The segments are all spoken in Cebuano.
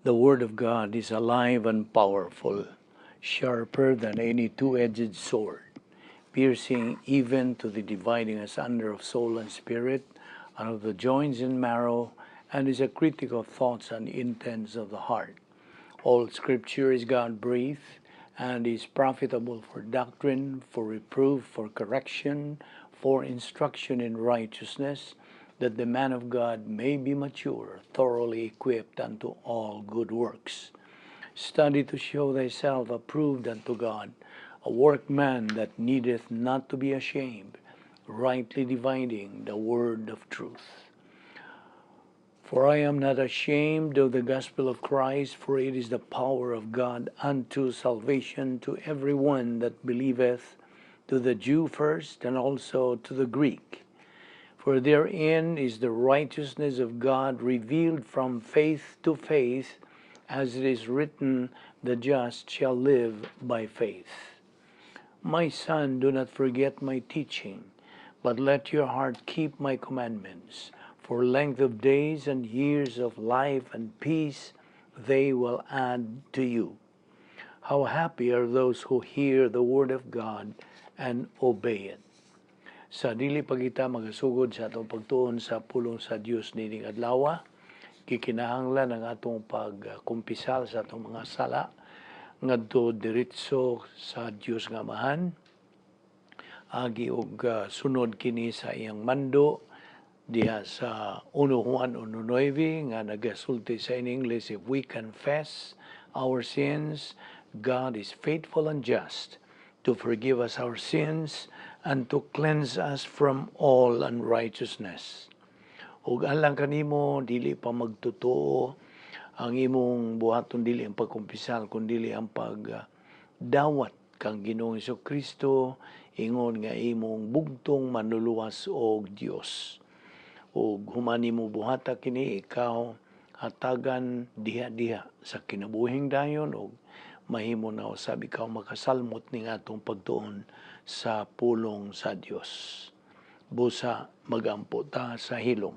The Word of God is alive and powerful, sharper than any two-edged sword, piercing even to the dividing asunder of soul and spirit, and of the joints and marrow, and is a critic of thoughts and intents of the heart. All Scripture is God-breathed, and is profitable for doctrine, for reproof, for correction, for instruction in righteousness, that the man of God may be mature, thoroughly equipped unto all good works. Study to show thyself approved unto God, a workman that needeth not to be ashamed, rightly dividing the word of truth. For I am not ashamed of the gospel of Christ, for it is the power of God unto salvation to every one that believeth, to the Jew first, and also to the Greek. For therein is the righteousness of God revealed from faith to faith, as it is written, "The just shall live by faith." My son, do not forget my teaching, but let your heart keep my commandments. For length of days and years of life and peace they will add to you. How happy are those who hear the word of God and obey it. Sa dili pa kita magasugod sa atong pagtuon sa pulong sa Dios nining adlaw, gikinahanglan ang atong pagkumpisal sa atong mga sala ngadto diretso sa Dios nga Amahan. Agi og sunod kini sa iyang mando diha sa 1 Juan 1:9 nga nagasulti sa in English, "If we confess our sins, God is faithful and just to forgive us our sins and to cleanse us from all unrighteousness." Ug alang kanimo dili pa magtotoo, ang imong buhaton dili ang pagkumpisal kundi ang pagdawat kang Ginoong Kristo ingon nga imong bugtong manluluwas og Dios. Ug human nimo buhata kini, ikaw hatagan diha-diha sa kinabuhing dayon ug mahimo na usab ikaw makasalmot ning atong pagtuon sa pulong sa Dios. Busa magampo ta sa hilom.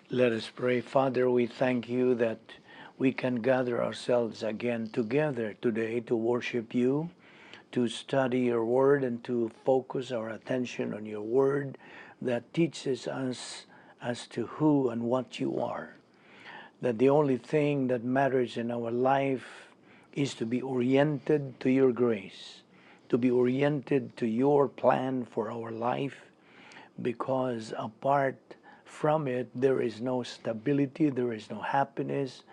Let us pray. Father, we thank you that we can gather ourselves again together today to worship you, to study your word, and to focus our attention on your word that teaches us as to who and what you are. That the only thing that matters in our life is to be oriented to your grace, to be oriented to your plan for our life, because apart from it, there is no stability, there is no happiness,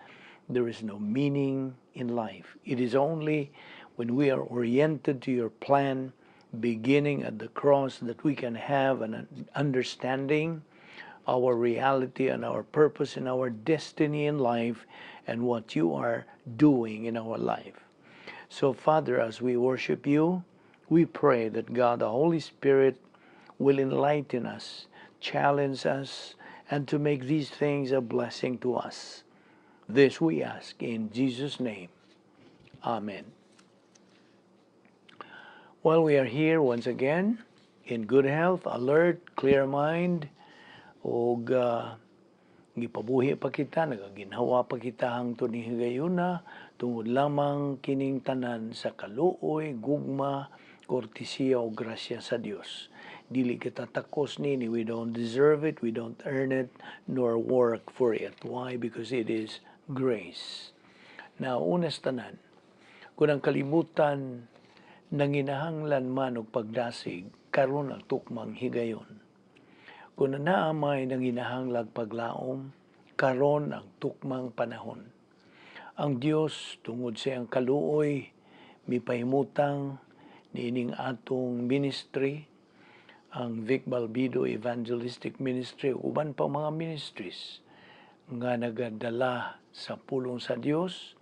there is no meaning in life. It is only when we are oriented to your plan, beginning at the cross, that we can have an understanding our reality and our purpose and our destiny in life and what you are doing in our life. So, Father, as we worship you, we pray that God, the Holy Spirit, will enlighten us, challenge us, and to make these things a blessing to us. This we ask in Jesus' name. Amen. Well, we are here once again in good health, alert, clear mind, og gipabuhi pa kita, nagaginhawa pa kita hangtod ni higayuna, tungod lamang kining tanan sa kaluoy, gugma, kortesiya o grasya sa Dios. Dili kita takos nini, we don't deserve it, we don't earn it, nor work for it. Why? Because it is grace. Now, unas tanan, kung ang kalibutan nanginahanglan man og pagdasig, karon ang tukmang higayon. Kung naa may nanginahanglag paglaom, karon ang tukmang panahon. Ang Dios tungod sa iyang kaluoy mipahimutang niining atong ministry, ang Vic Balbido Evangelistic Ministry, uban pa mga ministries nga nagadala sa pulong sa Dios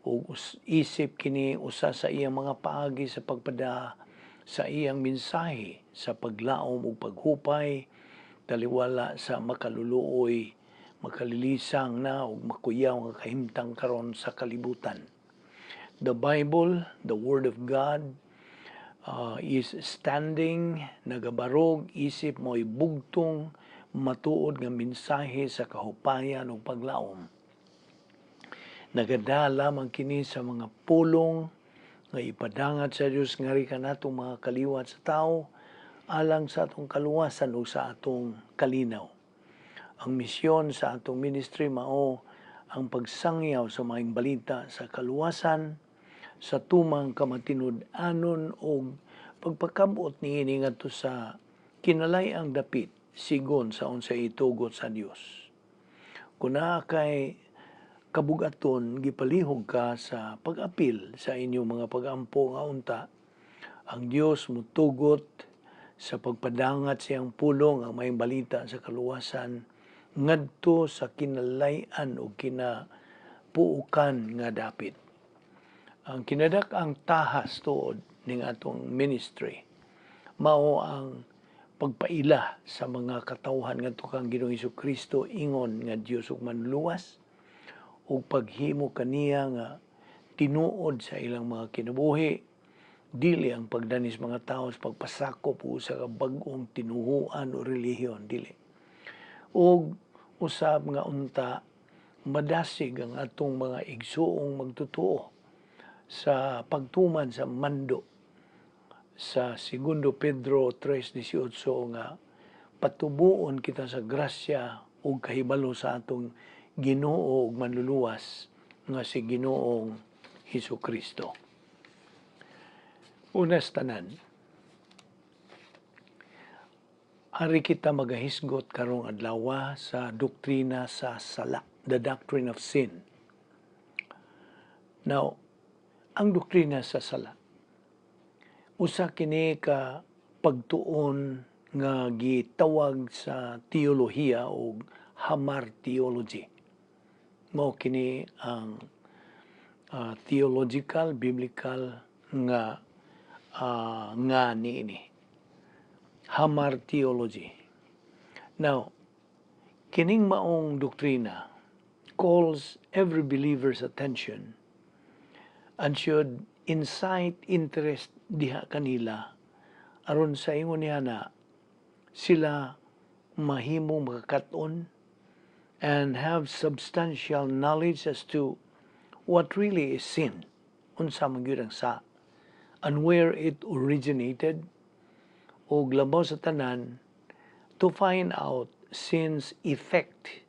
ug isip kini usa sa iyang mga paagi sa pagpada sa iyang mensahe sa paglaom ug paghupay taliwala sa makaluluoy, makalilisang na ug makuyaw nga kahimtang karon sa kalibutan. The Bible, the Word of God, is standing nagabarog isip mo'y bugtong matuod nga mensahe sa kahupayan ug paglaom. Nagadala lamang kini sa mga pulong nga ipadangat sa Dios ngari kanatong mga kaliwat sa tao alang sa atong kaluwasan ug sa atong kalinaw. Ang misyon sa atong ministry mao ang pagsangyaw sa maayong balita sa kaluwasan sa tumang kamatinud-anon og pagpakabot niini ngadto sa kinalay-ang dapit sigon sa unsay itugot sa Dios. Kung naa kay kabugaton, gipalihog ka sa pag-apil sa inyong mga pag-ampo nga unta ang Dios mutugot sa pagpadangat siyang pulong, ang maayong balita sa kaluwasan, ngadto sa kinalay-an o kinapuokan nga dapit. Ang kinadak-ang tahas tuod ning atong ministry mao ang pagpaila sa mga katawhan ngadto kang Ginoong Kristo ingon nga Dios ug Manluluwas ug paghimo kaniya nga tinuod sa ilang mga kinabuhi, dili ang pagdanis mga tao sa pagpasakop o sa bag-ong tinuhuan o relihiyon, dili. Ug usab nga unta madasig ang atong mga igsuong magtotoo sa pagtuman sa mando sa Segundo Pedro 3:18 nga patubuon kita sa grasya ug kahibalo sa atong Ginoo ug Manluluwas nga si Ginoong Hesus Kristo. Unas tanan, ari kita magahisgot karong adlaw sa doktrina sa sala, the doctrine of sin. Now, ang doktrina sa sala, usa kini ka pagtuon nga gitawag sa teolohiya og hamartiology. Mao kini ang theological, biblical nga niini. Hamartiology. Now, kining maong doktrina calls every believer's attention and should incite interest diha kanila aron sa ingon niya na sila mahimong makakat-on and have substantial knowledge as to what really is sin, unsa man gyud ang sa and where it originated, ug labaw sa tanan, to find out sin's effect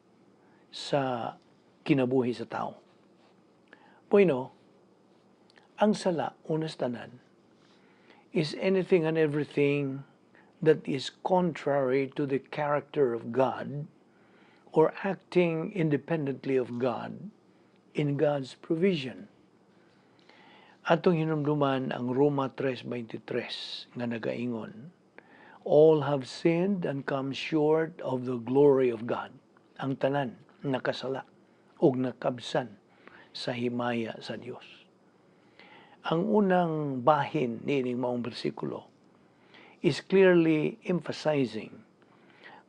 sa kinabuhi sa tao. Bueno, ang sala, unas tanan, is anything and everything that is contrary to the character of God or acting independently of God in God's provision. Atong hinumduman ang Roma 3:23 nga nagaingon, "All have sinned and come short of the glory of God." Ang tanan nakasala ug nakabsan sa himaya sa Dios. Ang unang bahin niining maong bersikulo is clearly emphasizing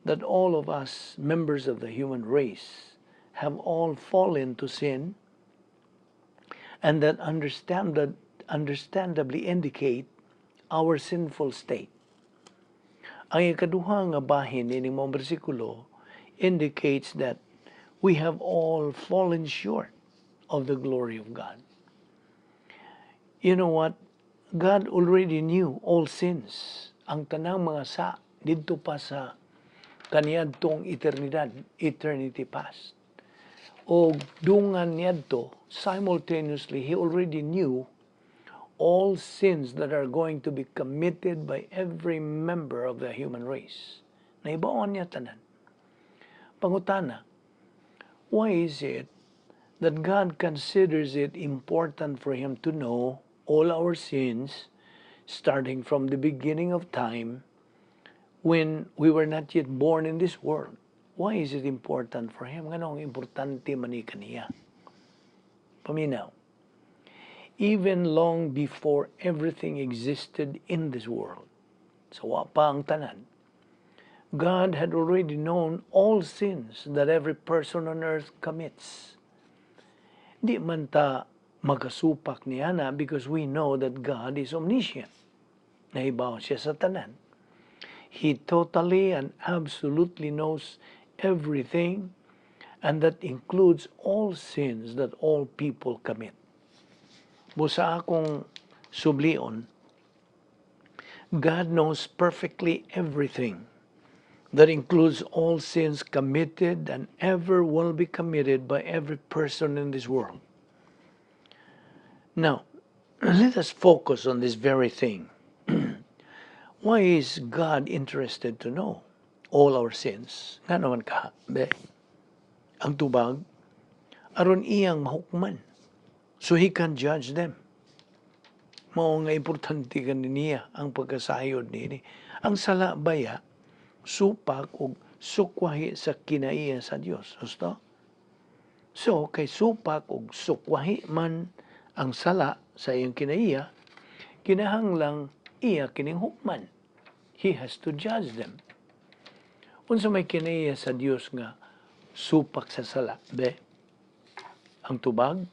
that all of us members of the human race have all fallen to sin and that understandably indicate our sinful state. Ang ikaduha nga bahin niining maong bersikulo indicates that we have all fallen short of the glory of God. You know what? God already knew all sins. Ang tanang mga sa didto pa sa kaniadtong eternidad, eternity past. O dungan niadto, simultaneously, He already knew all sins that are going to be committed by every member of the human race. Nahibaw-an niya tanan. Pangutana, why is it that God considers it important for Him to know all our sins, starting from the beginning of time when we were not yet born in this world? Why is it important for Him? Nganong importante man ni kaniya? Paminaw. Even long before everything existed in this world, sa wa pa ang tanan, God had already known all sins that every person on earth commits. Di man ta makasupak niana because we know that God is omniscient. Nahibaw siya sa tanan. He totally and absolutely knows everything, and that includes all sins that all people commit. Busa akong sublion, God knows perfectly everything. That includes all sins committed and ever will be committed by every person in this world. Now, let us focus on this very thing. Why is God interested to know all our sins? Ngano man kaha, be? Ang tubag, aron iyang mahukman. So He can judge them. Mao nga importante kani niya ang pagkasayod niini. Ang sala baya, supak og sukwahi sa kinaiya sa Dios. Husto? So, kay supak og sukwahi man ang sala sa iyang kinaiya, kinahanglang iya kining hukman. He has to judge them. Unsa may kinaiya sa Dios nga supak sa sala, be? Ang tubag,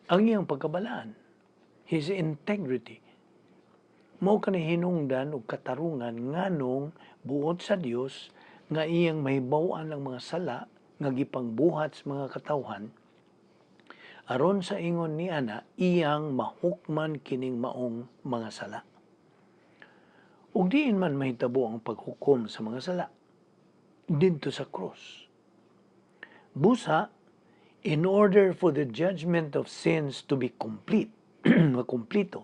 ang iyang pagkabalaan, His integrity. Mao kani hinungdan og katarungan nganong buot sa Dios nga iyang mahibaw-an ang mga sala nga gipangbuhat sa mga katawhan, aron sa ingon ni ana iyang mahukman kining maong mga sala. Ug diin man mahitabo ang paghukom sa mga sala? Didto sa krus. Busa, in order for the judgment of sins to be complete, makumplito,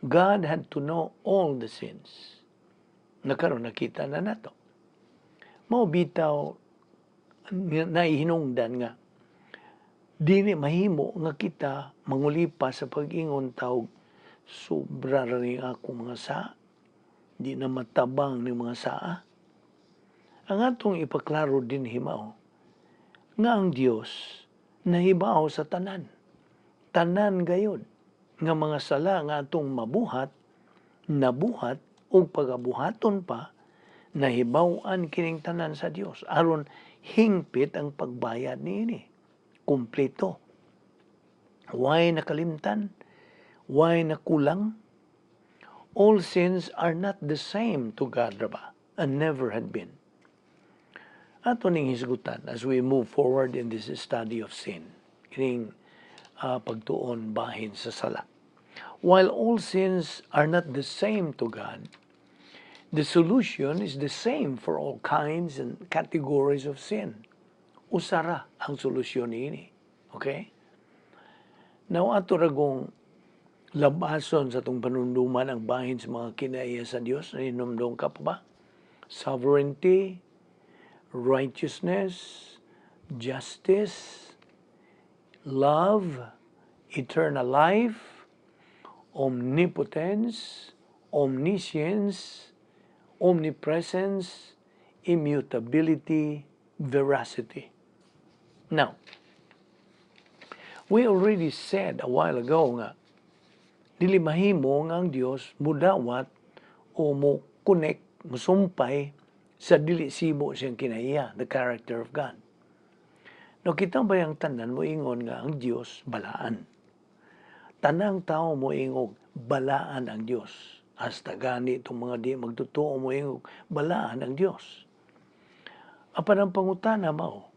God had to know all the sins. Na karon nakita na nato. Mao bitaw naihinungdan nga dili mahimo nga kita mangulipas sa pag-ingon tawg sobra ra ni akong mga saa, di na matabang ni mga saa. Ang atong ipaklaro dinhi mao nga ang Dios nahibaw sa tanan, tanan gayod nga mga sala nga atong mabuhat, nabuhat ug pagabuhaton pa. Nahibaw-an kining tanan sa Dios aron hingpit ang pagbayad niini, kumpleto. Way nakalimtan, way nakulang. All sins are not the same to God ra ba, and never had been. Ato ning hisgutan as we move forward in this study of sin, kining pagtuon bahin sa sala. While all sins are not the same to God, the solution is the same for all kinds and categories of sin. Usa ra ang solusyon niini. Okay? Now, ato ra gong labason sa atong panunduman ang bahin sa mga kinaiya sa Dios. Nahinumdom ka pa ba? Sovereignty, righteousness, justice, love, eternal life, omnipotence, omniscience, omnipresence, immutability, veracity. Now, we already said a while ago nga dili mahimo nga ang Dios mudawat o mo connect, musumpay sa dili sibo siyang kinaiya, the character of God. No, kita ba yung tanan mo ingon nga ang Dios balaan? Tanang tao mo ingog balaan ang Dios. Hasta gani itong mga di magtotoo mo ingog balaan ang Dios. Apan ang pangutana mao,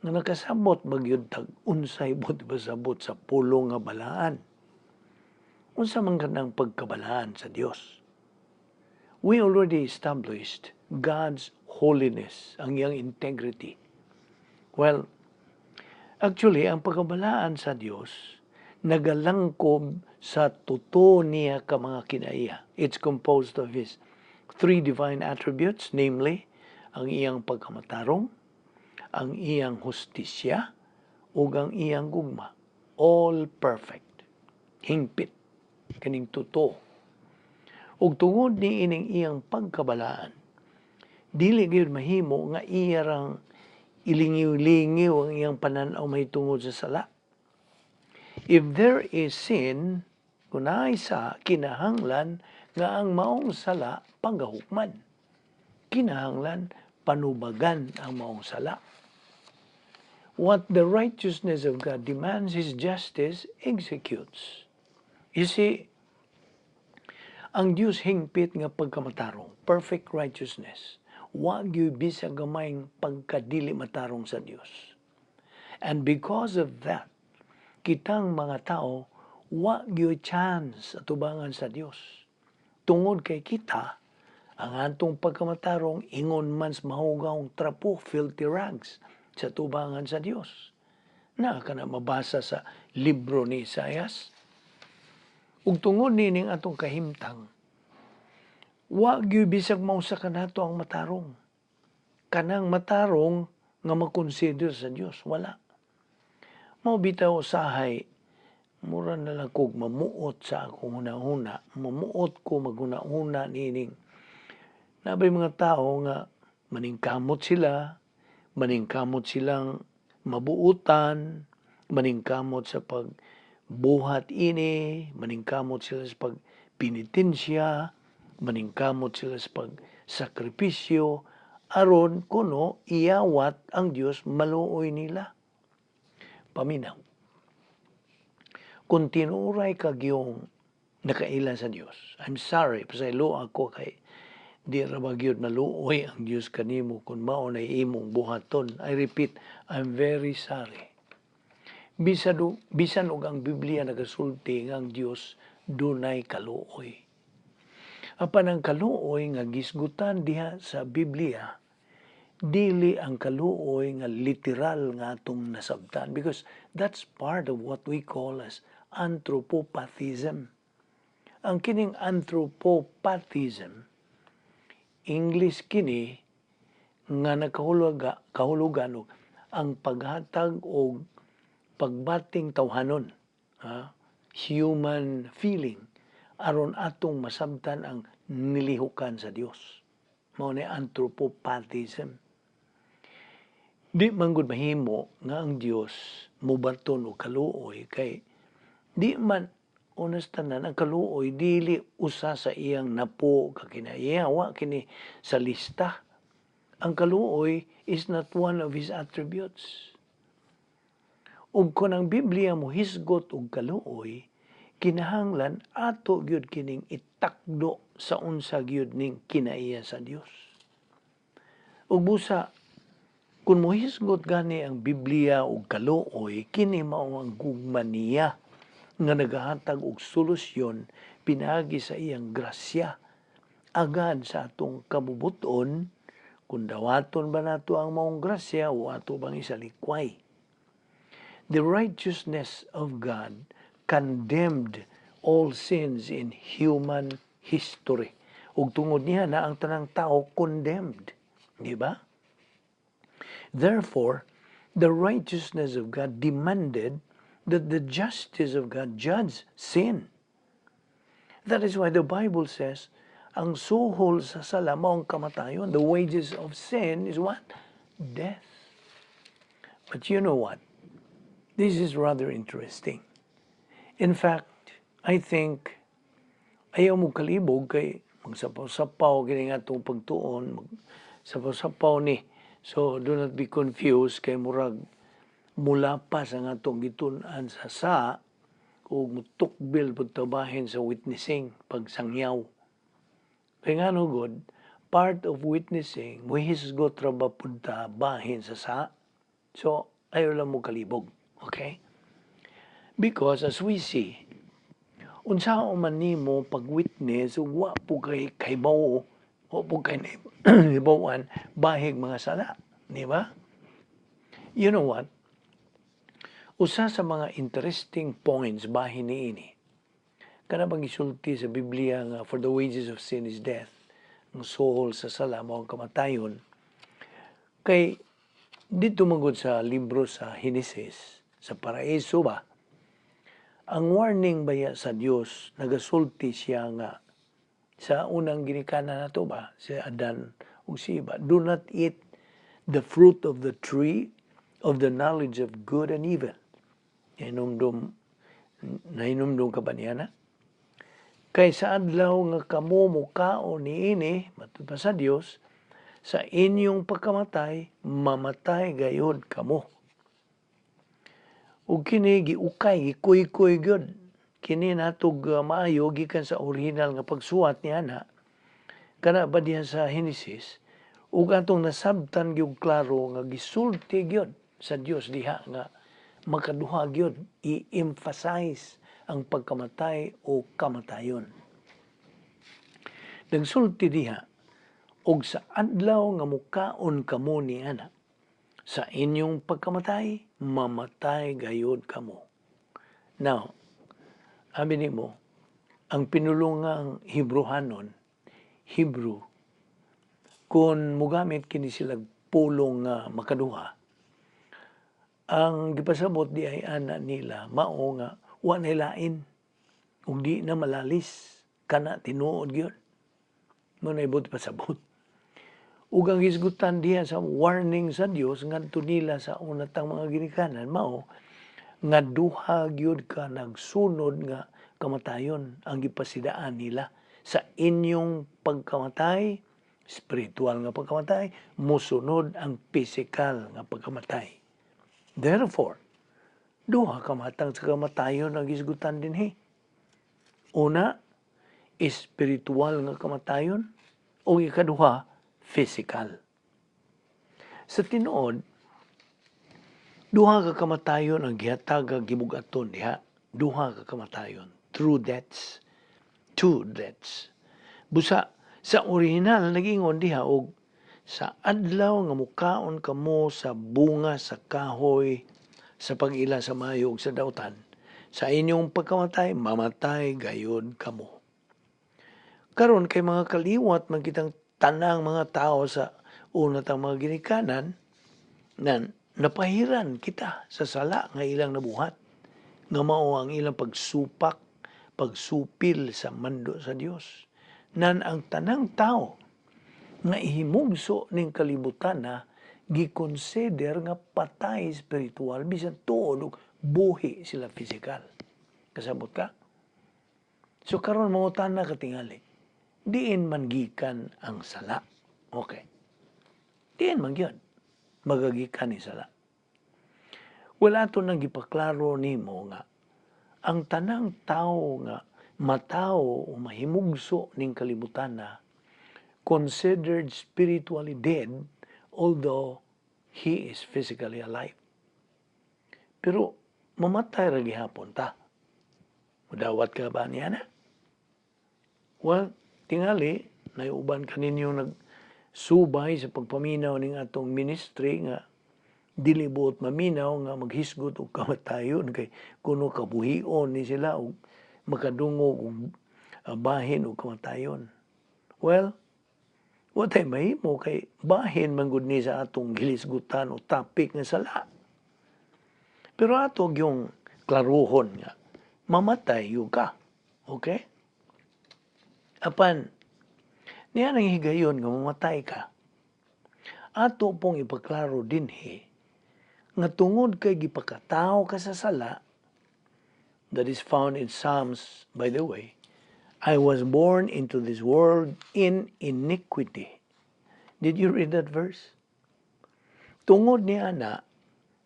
nga nakasabot ba gyud tag unsay buot pasabot sa pulong nga balaan? Unsa man kanang pagkabalaan sa Dios? We already established God's holiness, ang iyang integrity. Well, actually, ang pagkabalaan sa Dios nagalangkob sa tuto niya ka mga kinaiya. It's composed of His three divine attributes, namely, ang iyang pagkamatarong, ang iyang hustisya, ug ang iyang gugma. All perfect. Hingpit. Kaning tuto. Ug tungod ni ining iyang pagkabalaan, dili gyud mahimo nga iya rang ilingiw-lingiw ang iyang pananaw mahitungod sa sala. If there is sin, kung naay sa kinahanglan nga ang maong sala panggahukman. Kinahanglan panubagan ang maong sala. What the righteousness of God demands, His justice executes. You see, Ang Dios hingpit nga pagkamatarong, perfect righteousness. Wa gyud bisag gamayng pagkadili matarong sa Dios. And because of that, kitang mga tao wa gyud chance atubangan sa Dios. Tungod kay kita, ang atong pagkamatarong ingon man sa mahugawng trapo, filthy rags, sa tubangan sa Dios. Na ka na mabasa sa libro ni Isaias. Ug tungod nining atong kahimtang, wa gyud bisag mausa kanato ang matarong. Kanang matarong nga makonsider sa Dios, wala. Mao bitaw usahay mura na lang kog mamuot sa akong hunahuna, mamuot ko maghuna-huna nining nabay mga tao nga maningkamot sila, maningkamot silang mabuutan, maningkamot sa pagbuhat ini, maningkamot sila sa pagpenitensya, maningkamot sila sa pagsakripisyo, aron kuno iyawat ang Dios maluoy nila. Paminaw. Kung tinuray ka gyung nakaila sa Dios, I'm sorry, pasaylo ako kay di ra ba gyud maluoy ang Dios kanimo kung mao na imong buhaton. I repeat, I'm very sorry. Bisan og ang Biblia nagasulti nga ang Dios dunay kaluoy. Apan ang kaluoy nga gisgutan diha sa Biblia, dili ang kaluoy nga literal nga atong nasabtan because that's part of what we call as anthropopathism. Ang kining anthropopathism, English kini nga kahulugan og ang paghatag og pagbating tawhanon, ha? Human feeling aron atong masabtan ang nilihukan sa Dios. Mao ni anthropopathism. Di man gud mahimo nga ang Dios mubaton og kaluoy kay di man unas tanan ang kaluoy, dili usa sa iyang napo ka kinaiya, wa kini sa lista. Ang kaluoy is not one of his attributes. Ug kung ang Biblia mo hisgot og kaluoy, kinahanglan ato gyud kining itakdo sa unsa gyud ning kinaiya sa Dios. Ug busa kung mohisgot gani ang Biblia og kaluoy, kini mao ang gugma niya nga nagahatag og solusyon pinaagi sa iyang grasya agad sa atong kabubuton kung dawaton ba nato ang maong grasya o ato bang isalikway. The righteousness of God condemned all sins in human history. Ug tungod niya na ang tanang tao condemned. Di ba? Therefore, the righteousness of God demanded that the justice of God judge sin. That is why the Bible says, ang suhol sa sala mao ang kamatayon. The wages of sin is what? Death. But you know what? This is rather interesting. In fact, I think ayaw mo kalibog kay magsapaw-sapaw kini nga atong pagtuon, magsapaw-sapaw ni. So do not be confused kay murag mulapas ang atong gitun-an sa ug mutukbil pud ta bahin sa witnessing pagsangyaw. Kay ngano gud, part of witnessing, muhisgot ra ba pud ta bahin sa. So ayaw lang mo kalibog. Okay? Because as we see, unsaon man nimo pag-witness ug wa po kay kahibawo, wa po kay nahibaw-an bahig mga sala, di ba? You know what? Usa sa mga interesting points bahin niini, kana bang gisulti sa Biblia nga for the wages of sin is death, ang suhol sa sala mao ang kamatayon. Kay dito man sa libro sa Henesis, sa paraiso ba, ang warning baya sa Dios, nagasulti siya nga sa unang ginikanan nato ba, si Adan ug si Eva, "Do not eat the fruit of the tree of the knowledge of good and evil." Nahinumdum ka ba niya na? Kay sa adlaw nga kamo mukaon niini, matud pa sa Dios, sa inyong pagkamatay, mamatay gayod kamo. Ug kini giukay, gikuykuy gyud. Kini natog maayo gikan sa original nga pagsuwat ni ana, kana ba diha sa Genesis, ug atong nasabtan gyud klaro nga gisulti gyud sa Dios diha nga makaduha gyud, i-emphasize ang pagkamatay o kamatayon. Nagsulti diha, "Og sa adlaw nga mukaon kamo ni ana, sa inyong pagkamatay, mamatay gayod kamo." Now, abi nimo, ang pinulungang Hebrehanon, Hebrew, kung mugamit kini sila pulong nga makaduha, ang gipasabot di ay ana nila mao nga wa na lain ug di na malalis, kana tinuod gyud mo na ibot pasabot. Ug ang hisgutan diha sa warning sa Dios ngadto nila sa unatang mga ginikanan mao nga duha gyud ka nagsunod nga kamatayon ang gipasidaan nila. Sa inyong pagkamatay, spiritual nga pagkamatay, musunod ang physical nga pagkamatay. Therefore, duha ka matang sa kamatayon ang gisgutan dinhi. Una, espiritual nga kamatayon, o ikaduha, physical. Sa tinuod, duha ka kamatayon ang gihatag gibugaton diha. Duha ka kamatayon. True deaths. Two deaths. Busa, sa original, nagingon diha og sa adlaw nga mukaon kamo sa bunga sa kahoy sa pag-ila sa maayo ug sa dautan, sa inyong pagkamatay, mamatay gayod kamo. Karon kay mga kaliwat man kitang tanang mga tao sa una tang mga ginikanan, nan napahiran kita sa sala nga ilang nabuhat, nga mao ang ilang pagsupak, pagsupil sa mando sa Dios. Nan ang tanang tao nga ihimugso ning kalibutan na gikonsider nga patay spiritual bisan tuod og buhi sila physical. Kasabot ka? So karon mangutana katingali, diin man gikan ang sala? Okay. Diin man gyud magagikan ni sala? Wala to nang gipaklaro nimo nga ang tanang tao nga matao o mahimugso ning kalibutan na considered spiritually dead although he is physically alive. Pero mamatay ra gihapon ta. Mudawat ka ba niya na? Well, tingali, naiuban kaninyo nagsubay sa pagpaminaw ning atong ministry nga dili buot maminaw nga maghisgot og kamatayon kay kuno kabuhion ni sila og makadungog og bahin og kamatayon. Well, wa tay mahimo kay bahin man gud ni sa atong gilisgutan o topic nga sala. Pero ato yung klaruhon nga mamatay gyud ka. Okay? Apan niya nang higayon nga mamatay ka, ato pong ipaklaro dinhi nga tungod kay gipakatao ka sa sala, that is found in Psalms, by the way, "I was born into this world in iniquity." Did you read that verse? Tungod ni ana,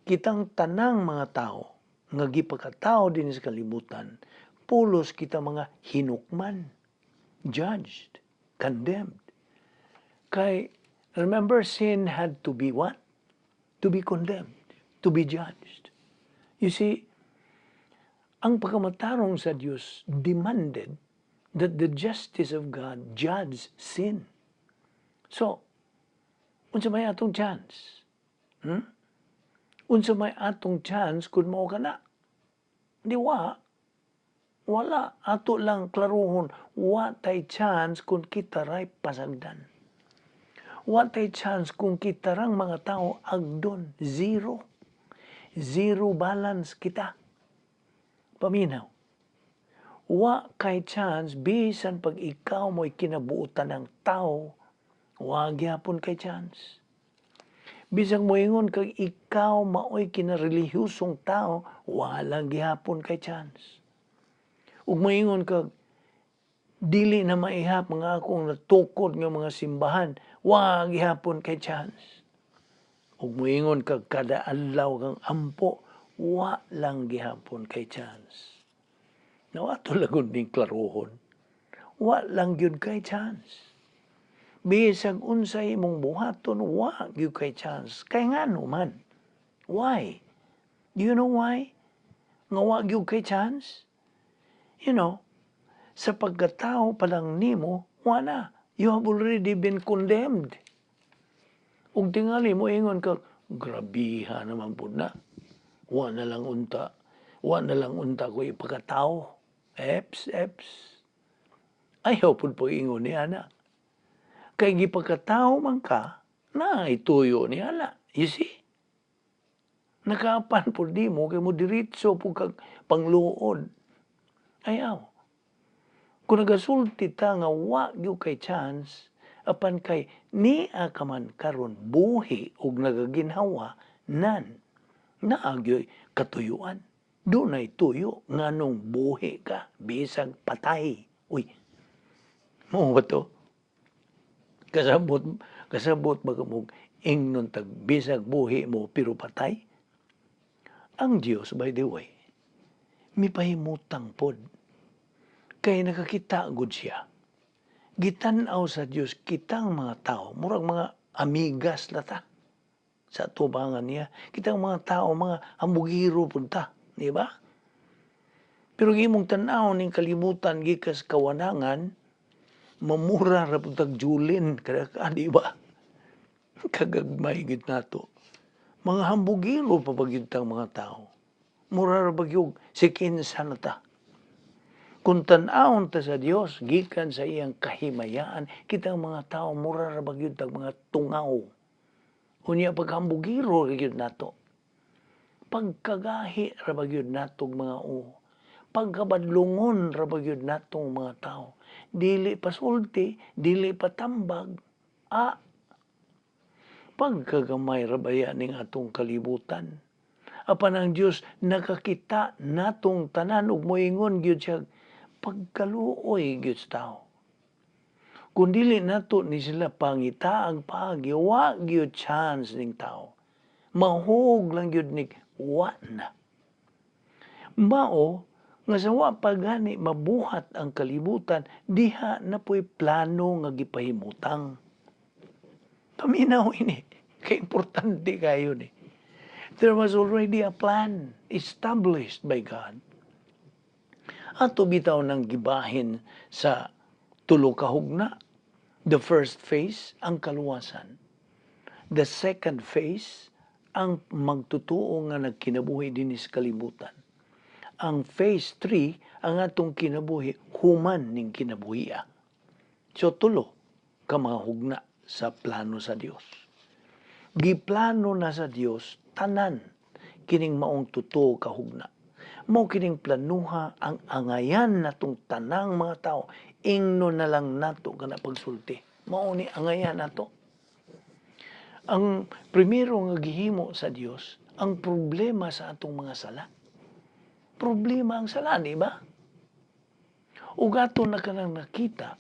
kitang tanang mga tao nga gipakatao din sa kalibutan, pulos kita mga hinukman, judged, condemned. Kay, remember, sin had to be what? To be condemned, to be judged. You see, ang pagkamatarong sa Diyos demanded that the justice of God judge sin. So, unsa may atong chance? Hmm? Unsa may atong chance kung mao ka na? Di wa. Wala. Ato lang klaruhon, wa tay chance kung kita ray pasagdan. Wa tay chance kung kita rang mga tao agdon. Zero. Zero balance kita. Paminaw. Wa kay chance bisan pag ikaw mo'y kinabuotan ng tao, wa gyapon kay chance. Bisag moingon kag ikaw maoy kinarelihiyosong tao, wala gihapon kay chance. Ug moingon kag dili na maihap mga akong natukod nga mga simbahan, wa gihapon kay chance. Ug moingon kag kada adlaw kang ampo, wa lang gihapon kay chance. No, ato lang ning klarohon. Wa lang gyud kay chance. Bisag unsay imong buhaton, wa gyud kay chance. Kay ngano man? Why? Do you know why? Nga wa gyud kay chance? Sa pagkatao pa lang nimo, wa na. You have already been condemned. Ug tingali mo ingon ka, "Grabiha naman pud na. Wa na lang unta. Wa na lang unta ko ipakatao." Eps, eps. Ayaw pud po ingon ni ana. Kay gipakatao man ka, na ituyo ni ana. You see? Nakaapan pud nimo kay mo diretso pud kag pangluod. Ayaw. Kung nagasulti ta nga wa gyud kay chance, apan kay nia ka man karon buhi ug nagaginhawa nan naa gyoy katuyuan. Dunay tuyo nganong buhi ka bisag patay. Uy, mao ba to? Kasabot ba mo ingnon tag bisag buhi mo pero patay? Ang Dios, by the way, mipahimutang pod. Kay nakakita gud siya. Gitan-aw sa Dios kitang mga tao, murag mga amigas lata sa tubangan niya. Kitang mga tao, mga hambugiro pud ta, di ba? Pero imong tan-aw ning kalibutan gikas kawanangan, mamura ra pud tag julin kada ka, di ba? Kagagmay gid nato. Mga hambugiro pa ba gyud tang mga tao? Mura ra ba gyud si kinsa na ta? Kung tan-awon ta sa Dios gikan sa iyang kahimayaan, kitang mga tao mura ra ba gyud tag mga tungaw. Unya paghambugiro ra gyud nato. Pagkagahi ra ba gyud natong mga uo. Pagkabadlungon ra ba gyud natong mga tao. Dili pa sulti, dili pa tambag, ah, pagkagamay ra baya ning atong kalibutan. Apan ang Dios nakakita natong tanan ug moingon gyud siya pagkaluoy gyud sa tao. Kung dili nato ni sila pangitaang paagi, wa gyud chance ning tao. Mahug lang gyud ni wa na. Mao nga sa wa pa gani mabuhat ang kalibutan, diha na po'y plano nga gipahimutang. Paminaw ini. Kay importante kayo ni. There was already a plan established by God. Ato bitaw nang gibahin sa tulo ka hugna. The first phase, ang kaluwasan. The second phase, ang magtutuo nga nagkinabuhi dinhi sa kalibutan. Ang phase 3, ang atong kinabuhi human ning kinabuhia. So tulo ka mga hugna sa plano sa Dios. Giplano na sa Dios tanan kining maong totoo ka hugna. Mao kining planuha ang angayan natong tanang mga tao. Ingno na lang nato kana pagsulti. Mao ni angayan nato. Ang primero nga gihimo sa Dios, ang problema sa atong mga sala. Problema ang sala, di ba? Ug ato na kanang nakita,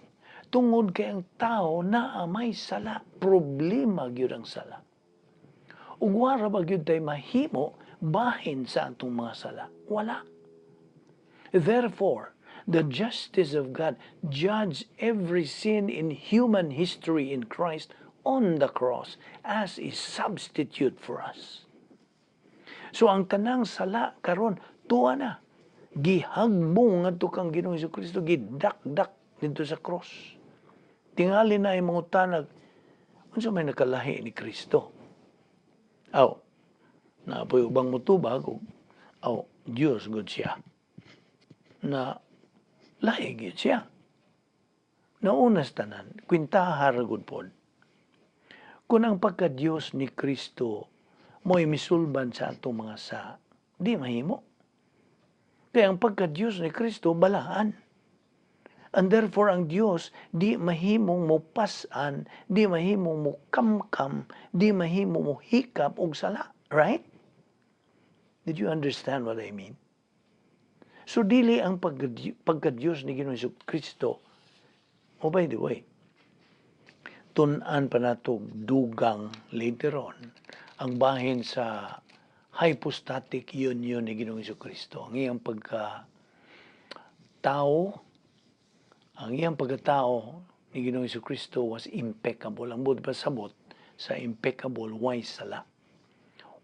tungod kay ang tao naa may sala, problema gyud ang sala. Ug wara ba gyud tay mahimo bahin sa atong mga sala? Wala. Therefore, the justice of God judged every sin in human history in Christ on the cross as a substitute for us. So ang tanang sala karon tuwa na. Gihagbong ngadto kang Ginoong Kristo, gidakdak didto sa cross. Tingali na ay mangutanag, unsa may nakalahi ni Kristo? Aw, naa poy ubang mutubag, og, aw, Dios gud siya. Na lahi gyud siya. Nauna sa tanan, kwintaha ra gud pod. Kung ang pagka-Diyos ni Kristo mo'y misulban sa atong mga sa, di mahimo. Kaya ang pagka-Diyos ni Kristo, balaan. And therefore, ang Diyos di mahimong mopas-an, di mahimong mokamkam, di mahimong mohikap og sala. Right? Did you understand what I mean? So, dili ang pagka-Diyos ni Ginoong Hesus Kristo. Oh, by the way, tun-an pa nato dugang later on ang bahin sa hypostatic union ni Ginoong Hesus Kristo, ang iyang pagka Tao, ang iyang pagkatao ni Ginoong Kristo was impeccable. Ang buot pasabot sa impeccable, way sala.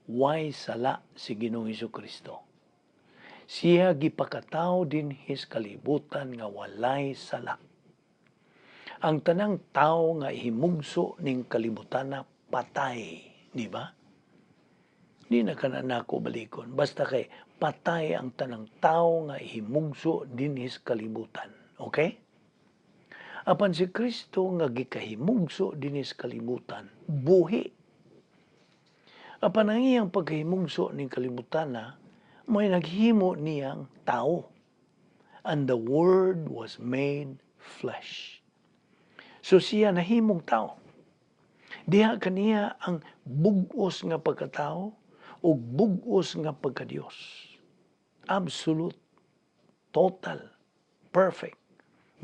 Way sala si Ginoong Kristo. Siya gipakatao dinhi sa kalibutan nga walay sala. Ang tanang tao nga himugso ning kalibutan patay, di ba? Di na kana nako balikon. Basta kay patay ang tanang tao nga himugso dinhi sa kalibutan. Okay? Apan si Kristo nga gikahimugso dinhi sa kalibutan, buhi. Apan ang iyang pagkahimugso ning kalibutan na, may naghimo niyang tao. And the Word was made flesh. So siya nahimong tao. Diha kaniya ang bug-os nga pagkatao o bug-os nga pagkadiyos. Absolute, total, perfect.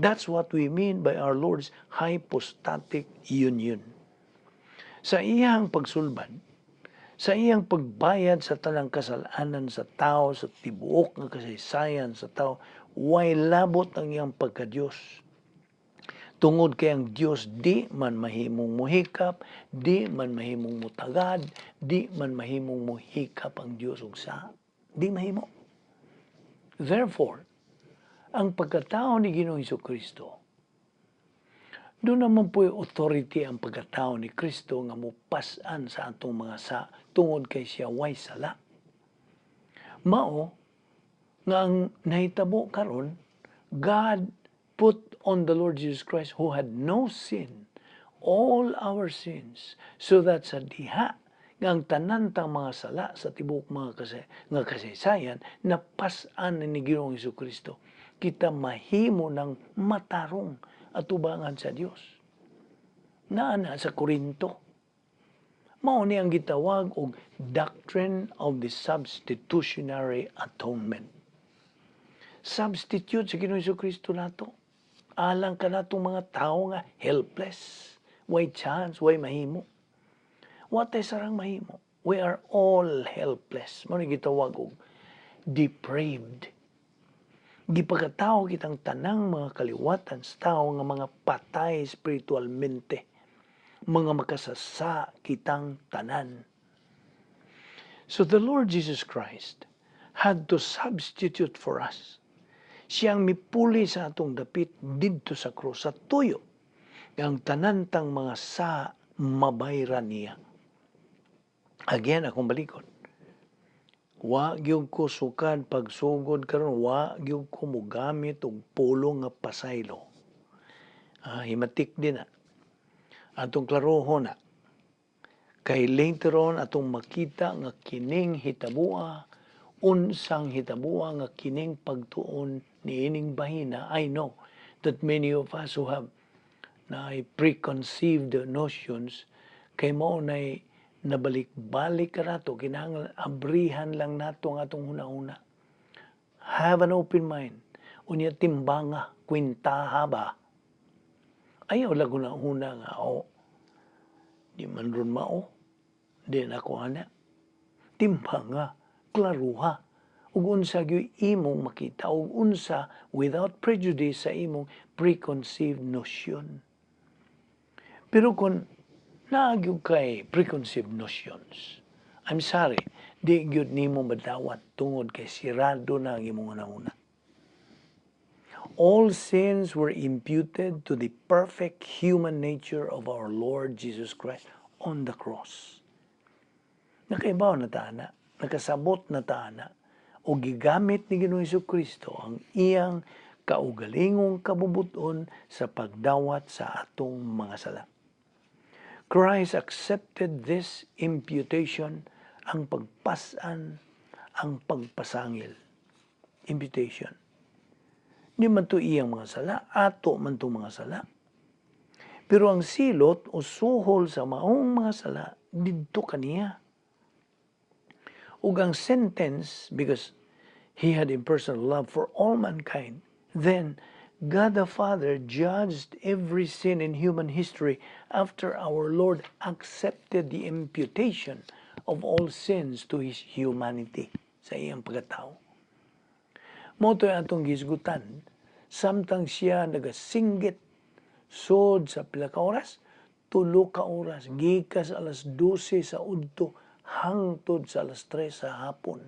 That's what we mean by our Lord's hypostatic union. Sa iyang pagsulbad, sa iyang pagbayad sa tanang kasalanan sa tao, sa tibuok nga kasaysayan sa tao, way labot ang iyang pagkadiyos. Tungod kay ang Dios di man mahimong muhikap, di man mahimong mutagad, di man mahimong muhikap ang Dios og sa. Di mahimo. Therefore, ang pagkatao ni Ginoong Kristo, duna man po'y authority ang pagkatao ni Kristo nga mupas-an sa atong mga sa tungod kay siya way sala. Mao nga ang nahitabo karon, God put on the Lord Jesus Christ, who had no sin, all our sins, so that sa diha nga ang tanan tang mga sala sa tibuok mga nga kasaysayan napas-an ni Ginoong Kristo, kita mahimo ng matarong atubangan sa Dios. Naa na sa Korinto. Mao ni ang gitawag og doctrine of the substitutionary atonement. Substitute sa Ginoong Kristo nato. Alang kanatong mga tao nga helpless. Way chance, way mahimo. Wa tay sarang mahimo. We are all helpless. Mao ni gitawag og depraved. Gipagkatao kitang tanang mga kaliwatan sa tao nga mga patay spiritualmente. Mga makasasa kitang tanan. So the Lord Jesus Christ had to substitute for us. Siyang mipuli sa atong dapit didto sa krus sa tuyo. Ang tanan tang mga sa mabayran niya. Again, akong balikon. Wa gyud ko sukad pagsugod karon, wa gyud ko mogamit og pulong nga pasaylo. Ah, himatik din na. Atong klarohon na. Kay later on atong makita nga kining hitabua, unsang hitabua nga kining pagtuon niining bahina. I know that many of us who have na preconceived notions kay mao nay nabalik-balik ka nato, kinahanglan abrihan lang nato ang atong hunahuna. Have an open mind. Unya timbanga, kwintaha ba? Ayaw lang hunahuna nga, "Oh, di man ron mao, di na ako ana." Timbanga, klaruha. Ug unsa gyud imong makita, ug unsa without prejudice sa imong preconceived notion. Pero kung naa gyud kay preconceived notions, I'm sorry, di gyud nimo madawat tungod kay sirado na ang imong hunahuna. All sins were imputed to the perfect human nature of our Lord Jesus Christ on the cross. Nakaibaw na ta ana, nakasabot na ta ana, o gigamit ni Ginoong Kristo ang iyang kaugalingong kabubuton sa pagdawat sa atong mga sala. Christ accepted this imputation, ang pagpasan, ang pagpasangil. Imputation. Di man to iyang mga sala, ato man to mga sala. Pero ang silot o suhol sa maong mga sala, didto kaniya. Ug ang sentence, because he had impersonal love for all mankind, then God the Father judged every sin in human history after our Lord accepted the imputation of all sins to His humanity, sa iyang pagkatao. Mao to atong gisgutan. Samtang siya nagasinggit sod sa pila ka oras? 3 ka oras, gikas alas 12 sa udto hangtod sa alas 3 sa hapon.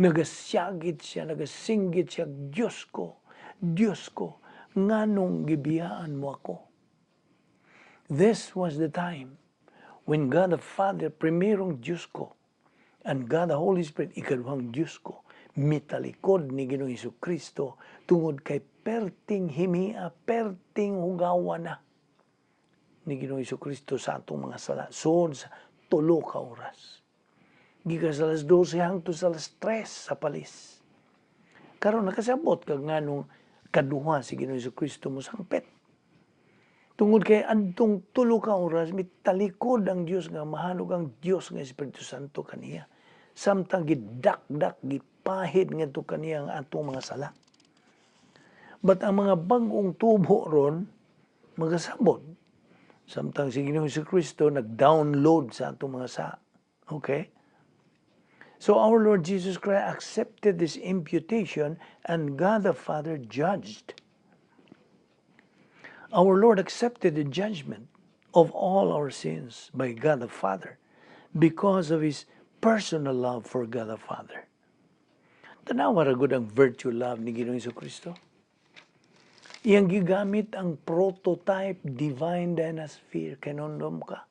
Nagasyagit siya, nagasinggit siya, "Diyos ko, Diyos ko, nganong gibiyaan mo ako?" This was the time when God the Father, primerong Diyos ko, and God the Holy Spirit, ikaduhang Diyos ko, mitalikod ni Ginoong Hesus Kristo tungod kay perting himia, perting hugawa na ni Ginoong Hesus Kristo sa atong mga sala. Sod sa 3 ka oras. Gikan sa alas 12 hangtod sa alas 3 sa palis. Karon nakasabot kag nganong kaduha si Ginoong Hesus Kristo mosangpit. Tungod kay adtong 3 ka oras mitalikod ang Dios nga Amahan ug ang Dios nga Espiritu Santo kaniya. Samtang gidakdak, gipahid ngadto kaniya ang atong mga sala. But ang mga bag-ong tubo ron magasabot. Samtang si Ginoong Hesus Kristo nag-download sa atong mga sa. Okay? So our Lord Jesus Christ accepted this imputation and God the Father judged. Our Lord accepted the judgment of all our sins by God the Father because of His personal love for God the Father. Tanawa ra gud ang virtue love ni Ginoong Kristo. Iyang gigamit ang prototype divine dynasphere. Kahinumdom ka.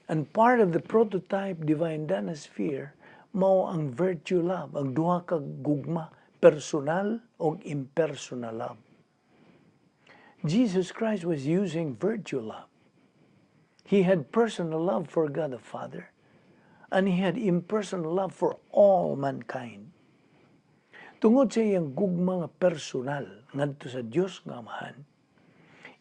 And part of the prototype divine dynasphere, mao ang virtue love, ang duha ka gugma, personal o impersonal love. Jesus Christ was using virtue love. He had personal love for God the Father, and he had impersonal love for all mankind. Tungod sa iyang gugma nga personal ngadto sa Dios nga Amahan,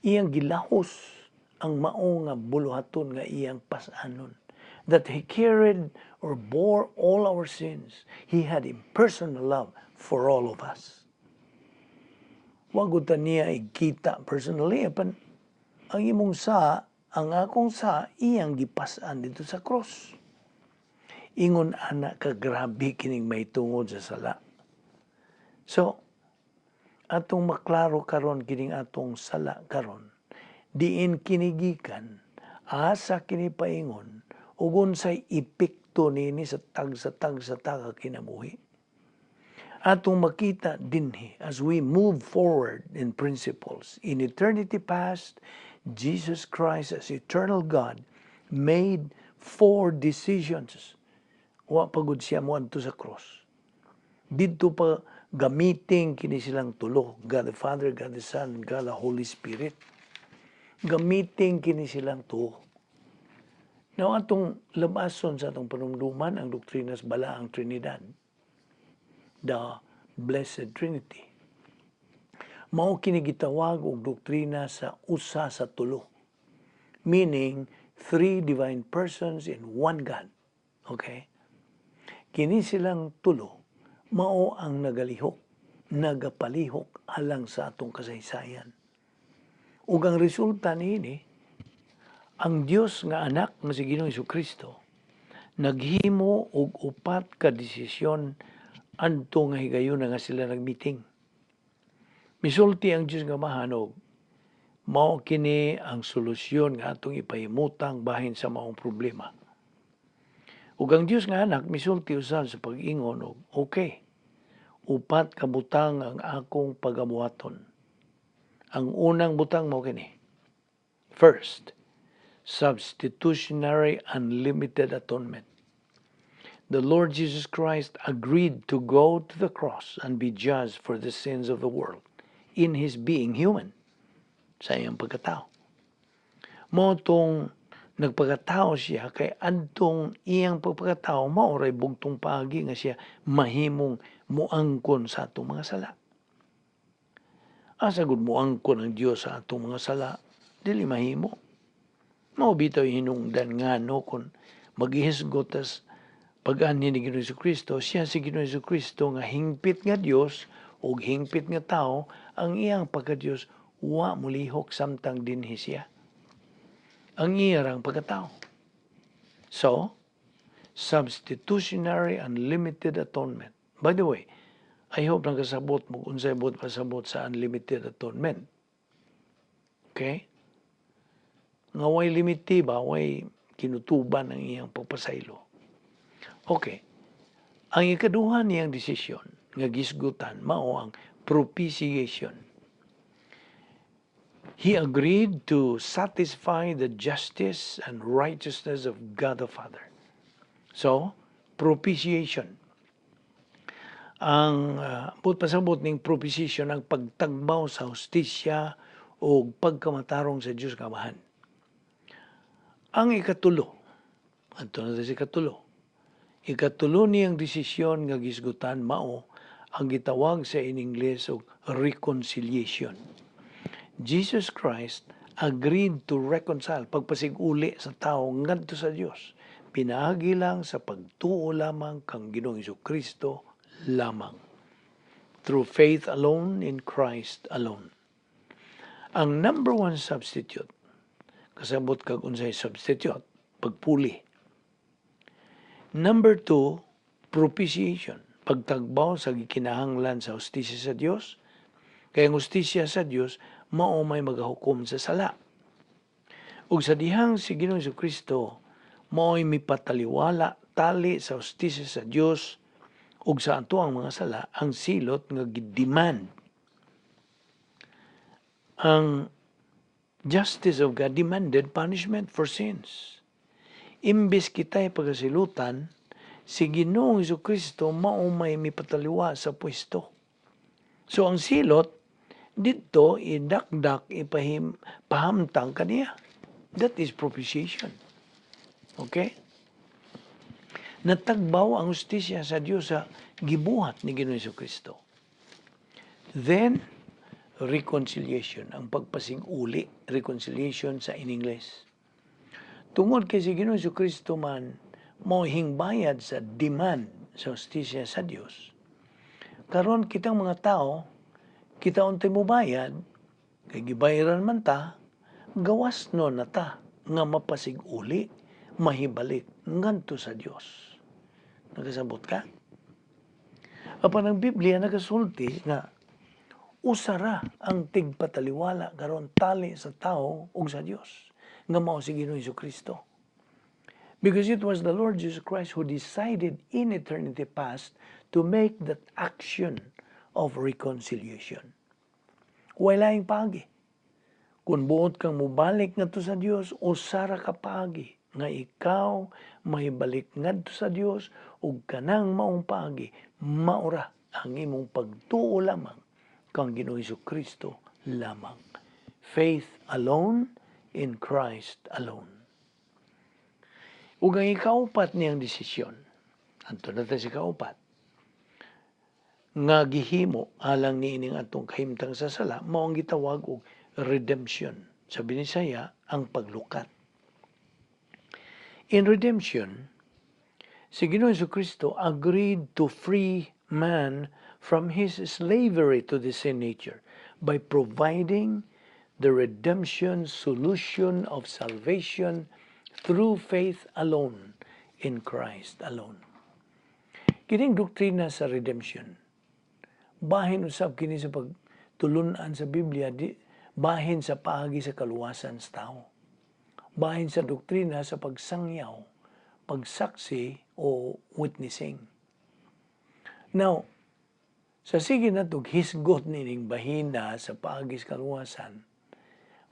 iyang gilahos ang mao nga buluhaton nga iyang pas-anon. That he carried or bore all our sins. He had impersonal love for all of us. Wa gud ta niya ikita personally, apan ang imong sa, ang akong sa, iyang gipas-an didto sa cross. Ingon ana ka grabe kining may tungod sa sala. So, atong maklaro karon kining atong sala karon. Diin kini gikan, asa kini paingon, ug unsay epekto nini sa tag sa taga kinabuhi. Atong makita dinhi as we move forward in principles. In eternity past, Jesus Christ as eternal God made four decisions. Wa pa gud siya moadto sa cross. Didto pa gamiting kini silang tulo, God the Father, God the Son, God the Holy Spirit. Gamiting kini silang tulo. Now, atong labason sa atong panumduman ang doktrina sa Balaang Trinidad. The Blessed Trinity. Mao kini gitawag og doktrina sa usa sa tulo. Meaning, three divine persons in one God. Okay? Kini silang tulo, mao ang nagalihok, nagapalihok alang sa atong kasaysayan. Ug ang resulta niini, ang Dios nga Anak nga si Ginoong Kristo naghimo og upat ka desisyon adto nga higayon nga sila nagmeeting. Misulti ang Dios nga Amahan og mao kini ang solusyon nga atong ipahimutang bahin sa maong problema. Ug ang Dios nga Anak misulti usab sa pag-ingon og okay, upat ka butang ang akong pagabuhaton. Ang unang butang mao kini. First, substitutionary unlimited atonement. The Lord Jesus Christ agreed to go to the cross and be judged for the sins of the world in His being human, sa iyang pagkatao. Mao tong nagpagkatao siya kay adtong iyang pagpagkatao mao ray bugtong paagi nga siya mahimong muangkon sa atong mga sala. Asa gud muangkon ang Dios sa atong mga sala? Dili mahimo. Mao bitaw hinungdan nga no kung maghihisgot tas pag-anhi ni Ginoong Kristo, siya si Ginoong Kristo nga hingpit nga Dios ug hingpit nga tao, ang iyang pagka-Dios wa mulihok samtang dinhi siya. Ang iya rang pagkatao. So, substitutionary unlimited atonement. By the way, I hope nakasabot mo unsay buot pasabot sa unlimited atonement. Okay? Nga way limiti ba, way kinutuban ang iyang pagpasaylo. Okay. Ang ikaduha niyang desisyon nga gisgutan mao ang propitiation. He agreed to satisfy the justice and righteousness of God the Father. So, propitiation. Ang buot pasabot ning propitiation, ang pagtagbaw sa hustisya o pagkamatarong sa Diyos Kamahan. Ang ikatulo, adto na sa ikatulo. Ikatulo niyang desisyon nga gisgutan mao ang gitawag sa in Ingles og reconciliation. Jesus Christ agreed to reconcile, pagpasig-uli sa tao ngadto sa Dios. Pinaagi lang sa pagtuo lamang kang Ginoong Kristo lamang. Through faith alone in Christ alone. Ang number one substitute, kasabot kag unsay substitute, pagpuli. Number two, propitiation, pagtagbaw sa gikinahanglan sa hustisya sa Dios. Kay ang hustisya sa Dios mao may magahukom sa sala. Ug sa dihang si Ginoong Kristo mao'y mipataliwala tali sa hustisya sa Dios ug sa ato ang mga sala, ang silot nga gidemand. Ang justice of God demanded punishment for sins. Imbis kita'y pagasilutan, si Ginoong Kristo mao may mipataliwa sa pwesto. So ang silot didto idakdak, ipahim pahamtang kaniya. That is propitiation. Okay? Natagbaw ang hustisya sa Dios sa gibuhat ni Ginoong Kristo. Then, reconciliation, ang pagpasig-uli, reconciliation sa in English. Tungod kay si Ginoong Kristo man mo hingbayad sa demand sa hustisya sa Dios. Karon kitang mga tao, kita untay mo bayad, kay gibayaran man ta, gawas no na ta nga mapasig-uli, mahibalik ngadto sa Dios. Nakasabot ka? Apan ang Biblia nagasulti nga usara ang tigpataliwala karon tali sa tao ug sa Dios nga mao si Ginoong Kristo. Because it was the Lord Jesus Christ who decided in eternity past to make that action of reconciliation. Walay laing paagi. Kung buot kang mubalik ngadto sa Dios, usara ka paagi nga ikaw mahibalik ngadto sa Dios, ug kanang maong paagi maura ang imong pagtuo lamang kang Ginoong Kristo lamang. Faith alone in Christ alone. Ug ang ikaupat niyang desisyon, adto na ta sa ikaupat, nga gihimo alang niining atong kahimtang sa sala, mao ang gitawag og redemption. Sa Binisaya, ang paglukat. In redemption, si Ginoong Kristo agreed to free man from his slavery to the sin nature by providing the redemption solution of salvation through faith alone in Christ alone. Kining doktrina sa redemption, bahin usab kini sa pagtulunan sa Biblia, di, bahin sa paagi sa kaluwasan sa tao. Bahin sa doktrina sa pagsangyaw, pagsaksi o witnessing. Now, sa sige natog hisgot nining bahina sa paagi sa kaluwasan,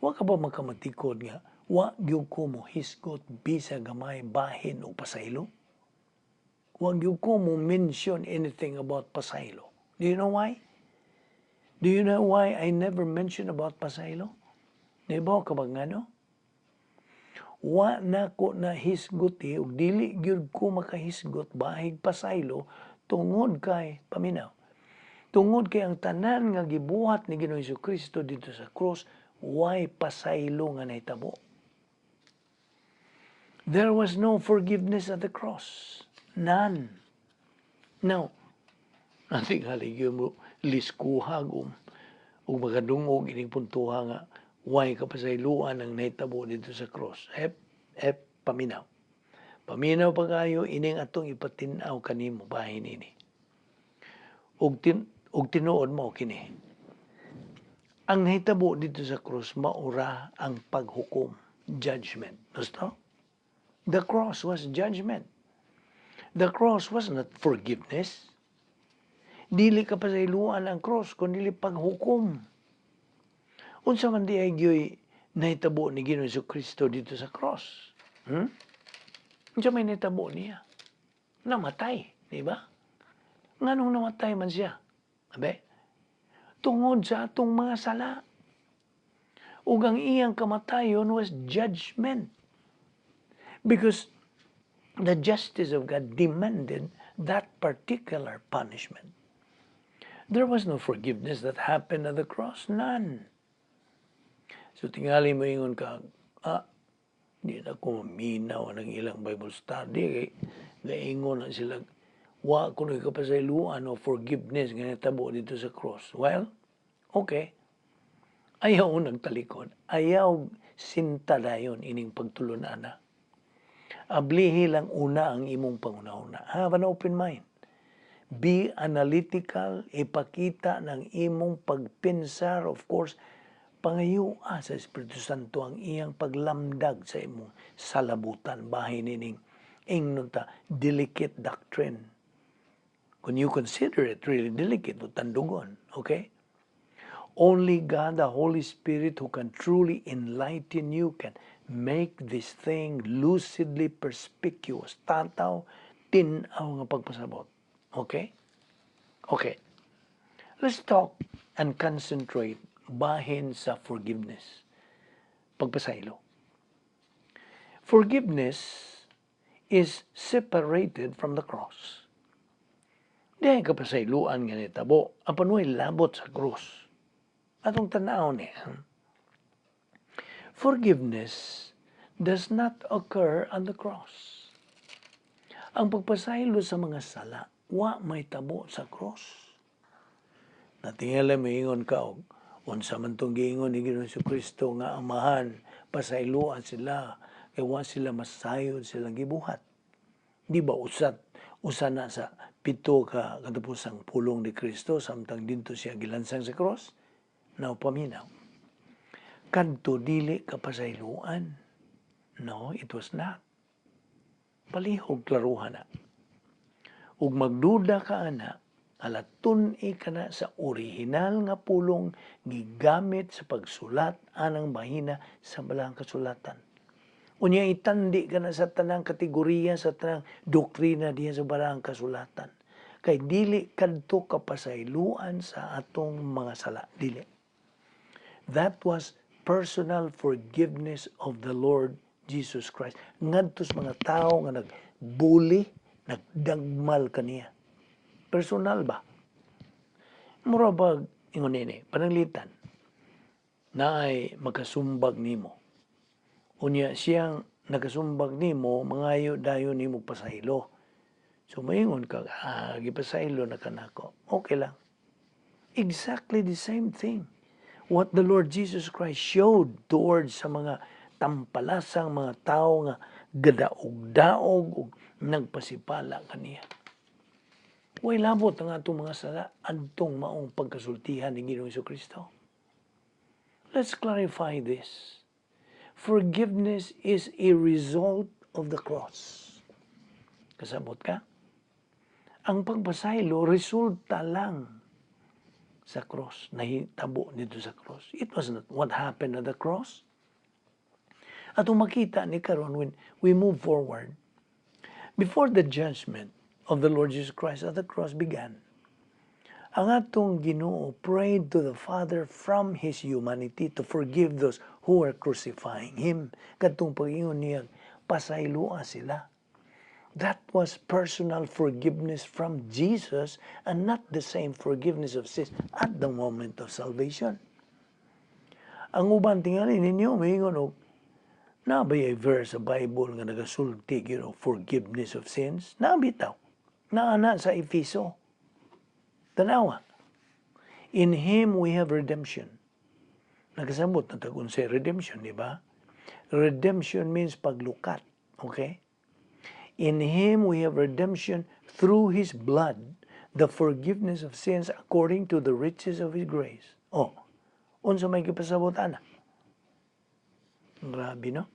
wa ka ba makamatikod nga wa gyud ko mo hisgot bisa gamay bahin o pasaylo? Wa gyud ko mo mention anything about pasaylo. Do you know why? Do you know why I never mention about pasaylo? Nahibaw ka ba ngano? Wa na ko na hisgot eh, ug dili gyud ko makahisgot bahig pasaylo tungod kay, paminaw. Tungod kay ang tanan nga gibuhat ni Ginoong Kristo didto sa cross, way pasaylo nga nahitabo. There was no forgiveness at the cross. None. Now, ating haligyo mo liskuhag ug makadungog ining puntuha nga way kapasayloan ang nahitabo didto sa cross. Hep, hep, paminaw. Paminaw pa kayo ining atong ipatin-aw kanimo bahin ini. Ug tinuod mao kini. Ang nahitabo didto sa krus mao ra ang paghukom, judgment. Gusto? The cross was judgment. The cross was not forgiveness. Dili kapasayloan ang cross, kundi paghukom. Unsa man diay gyoy nahitabo ni Ginoong Kristo didto sa cross? Hmm? Unsa may nahitabo niya? Namatay, di ba? Nganong namatay man siya? Abe? Tungod sa atong mga sala. Ug ang iyang kamatayon was judgment. Because the justice of God demanded that particular punishment. There was no forgiveness that happened at the cross. None. So tingali mo ingon ka, "Ah, di na ko maminaw ng ilang Bible study kay gaingon na sila wa kuno kapasayloan o forgiveness nga nitabo didto sa cross." Well, okay. Ayaw nagtalikod. Ayaw sinta dayon ining pagtulun-ana. Ablihi lang una ang imong panghunahuna. Have an open mind. Be analytical, ipakita ng imong pagpensar, of course, pangayoa sa Espiritu Santo ang iyang paglamdag sa imong salabutan bahin ining ingnon ta delicate doctrine. When you consider it really delicate, o tandugon, okay? Only God, the Holy Spirit, who can truly enlighten you, can make this thing lucidly perspicuous. Tataw, tinaw nga pagpasabot. Okay? Okay. Let's talk and concentrate bahin sa forgiveness. Pagpasaylo. Forgiveness is separated from the cross. Diay kapasayloan nga nitabo, apan way labot sa krus. Atong tanaw ni. Forgiveness does not occur on the cross. Ang pagpasaylo sa mga sala, wa mahitabo sa cross. Natingala moingon ka og unsa man tong giingon ni Ginoong Kristo nga, "Amahan, pasayloan sila kay wa sila masayod silang gibuhat"? Di ba usat usa na sa pito ka katapusang pulong ni Kristo samtang didto siya gilansang sa cross? Now paminaw. Kadto dili kapasayloan. No, it was not. Palihog klaruhan na. Ug magduda ka ana, alatun-i ka na sa orihinal nga pulong gigamit sa pagsulat anang bahina sa Balaang Kasulatan. Unya itandi ka na sa tanang kategoriya, sa tanang doktrina diya sa Balaang Kasulatan. Kay dili kadto kapasayloan sa atong mga sala. Dili. That was personal forgiveness of the Lord Jesus Christ ngadto sa mga tao nga nagbuli, nagdagmal kaniya. Personal ba? Mura ba ingon nini, pananglitan naay makasumbag nimo. Unya siyang nakasumbag nimo, mangayo dayon nimo pasaylo. So maingon ka, "Ah, gipasaylo na kanako. Okay lang." Exactly the same thing. What the Lord Jesus Christ showed towards sa mga tampalasang mga tao nga gadaog-daog ug nagpasipala kaniya. Way labot ang atong mga sala adtong maong pagkasultihan ni Ginoong Kristo. Let's clarify this. Forgiveness is a result of the cross. Kasabot ka? Ang pagpasaylo, resulta lang sa cross, nahitabo didto sa cross. It was not what happened at the cross. At makita ni karon when we move forward, before the judgment of the Lord Jesus Christ at the cross began, ang atong Ginoo prayed to the Father from His humanity to forgive those who were crucifying Him. Kadtong pag-ingon niya, "Pasayloa sila." That was personal forgiveness from Jesus and not the same forgiveness of sins at the moment of salvation. Ang uban tingali ninyo, moingon og naa bay verse sa Bible nga nagasulti forgiveness of sins? Naa bitaw. Naa na sa Efeso. Tanawa. In Him we have redemption. Nakasabot na tag unsay redemption, di ba? Redemption means paglukat. Okay? In Him we have redemption through His blood, the forgiveness of sins according to the riches of His grace. Oh, unsa may gipasabot ana? Grabe, no?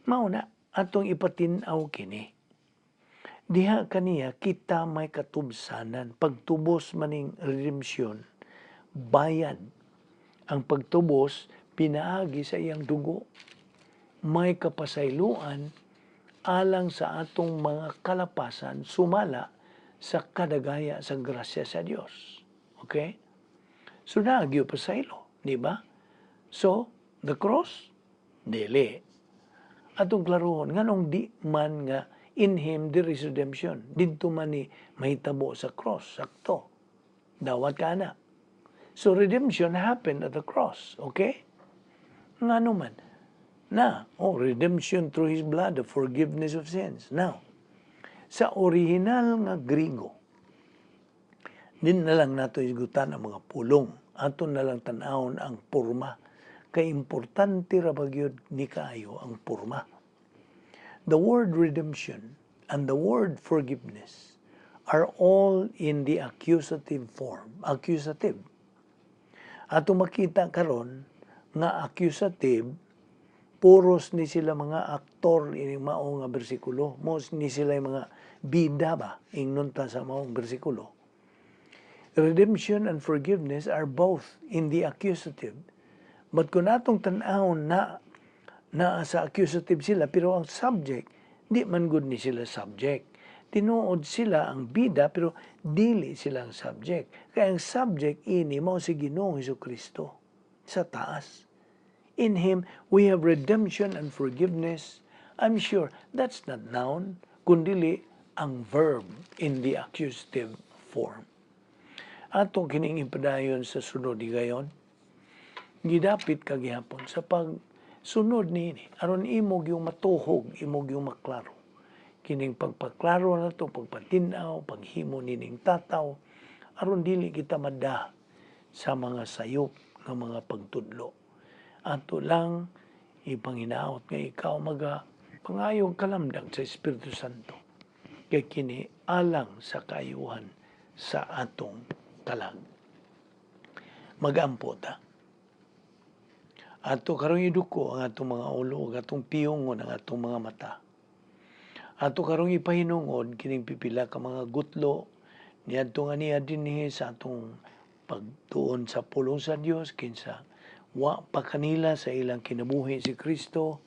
Mao na atong ipatin-aw kini. Diha kaniya kita may katubsanan, pagtubos maning redemption, bayad. Ang pagtubos pinaagi sa iyang dugo. May kapasayloan alang sa atong mga kalapasan sumala sa kadagaya sa grasya sa Dios. Okay? So naagyo pasaylo, di ba? So, the cross, dili. Atong klarohon, nganong di man nga in Him there is redemption? Didto man ni mahitabo sa cross, sakto. Dawat ka na. So redemption happened at the cross, okay? Ngano man? Na, oh, redemption through His blood, the forgiveness of sins. Now, sa original nga Grigo, din na lang nato isgutan ang mga pulong. Ato na lang tan-awon ang porma. Kay importante ra ba gyud ni kaayo ang porma. The word "redemption" and the word "forgiveness" are all in the accusative form. Accusative. Ato makita karon nga accusative, puros ni sila mga aktor ining mao nga bersikulo. Mao ni sila yung mga bida ba ingnon ta sa maong bersikulo. Redemption and forgiveness are both in the accusative. But kung atong tan-awon na naa sa accusative sila, pero ang subject, di man gud ni sila subject. Tinuod sila ang bida, pero dili sila ang subject. Kaya ang subject ini mao si Ginoong Kristo sa taas. In Him we have redemption and forgiveness. I'm sure that's not noun, kundili ang verb in the accusative form. Ato kining ipadayon sa sunod higayon. Gidapit ka gihapon sa pagsunod niini aron imo gyung matuhog, imo gyung maklaro. Kining pagpaklaro nato, pagpatin-aw, paghimo nining tataw aron dili kita mada sa mga sayop nga mga pagtudlo. Ato lang ipanginaot nga ikaw maga pangayong kalamdag sa Espiritu Santo. Kay kini alang sa kaayuhan sa atong kalag. Magampo ta. Ato karong iduko ang atong mga ulo ug atong piyongon ang atong mga mata. Ato karong ipahinungod kining pipila ka mga gutlo niadto nga niya dinhi sa atong pagtuon sa pulong sa Dios, kinsa wa pa kanila sa ilang kinabuhi si Kristo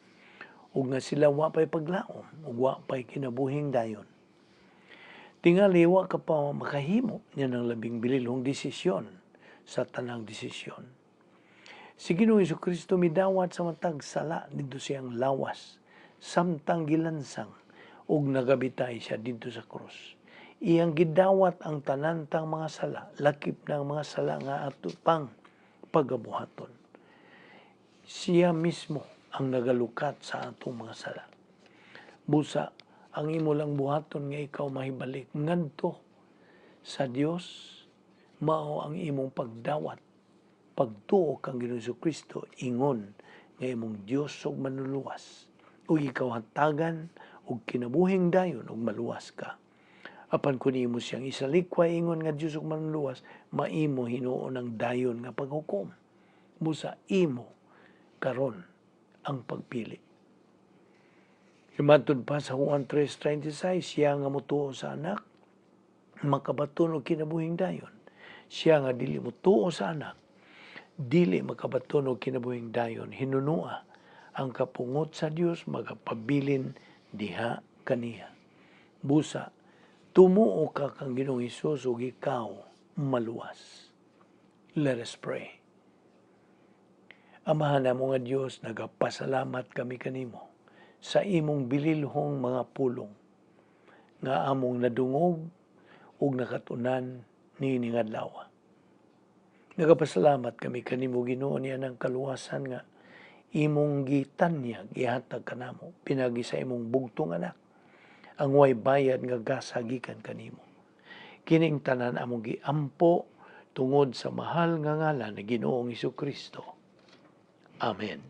ug nga sila wa pa'y paglaom ug wa pa'y kinabuhing dayon. Tingali wa ka pa makahimo niya ng labing bililhong desisyon sa tanang desisyon. Si Ginoong Kristo midawat sa matag sala didto siyang lawas samtang gilansang ug nagabitay siya didto sa krus. Iyang gidawat ang tanan tang mga sala, lakip ng mga sala nga ato pang pagabuhaton. Siya mismo ang nagalukat sa atong mga sala. Busa, ang imo lang buhaton nga ikaw mahibalik ngadto sa Dios mao ang imong pagdawat, pagtuo kang Ginoong Kristo ingon nga imong Dios ug Manluluwas, ug ikaw hatagan og kinabuhing dayon ug maluwas ka. Apan kun imo siyang isalikway ingon nga Dios ug Manluluwas, maimo hinuon ang dayon nga paghukom. Busa imo karon ang pagpili. Matud pa sa Juan 3:36, siya nga mutuo sa Anak, makabaton og kinabuhing dayon. Siya nga dili mutuo sa Anak, dili makabaton og kinabuhing dayon. Hinunua, ang kapungot sa Dios magapabilin diha kaniya. Busa, tumuo ka kang Ginoong Hesus ug ikaw maluwas. Let us pray. Amahan namo nga Dios, nagapasalamat kami kanimo sa imong bililhong mga pulong nga among nadungog ug nakatunan niining adlaw. Nagapasalamat kami kanimo, Ginoo, niya ng kaluwasan nga imong gitanyag ihatag kanamo pinagi sa imong bugtong Anak, ang way bayad nga gasa gikan kanimo. Kining tanan among giampo tungod sa mahal nga ngalan ni Ginoong Kristo. Amen.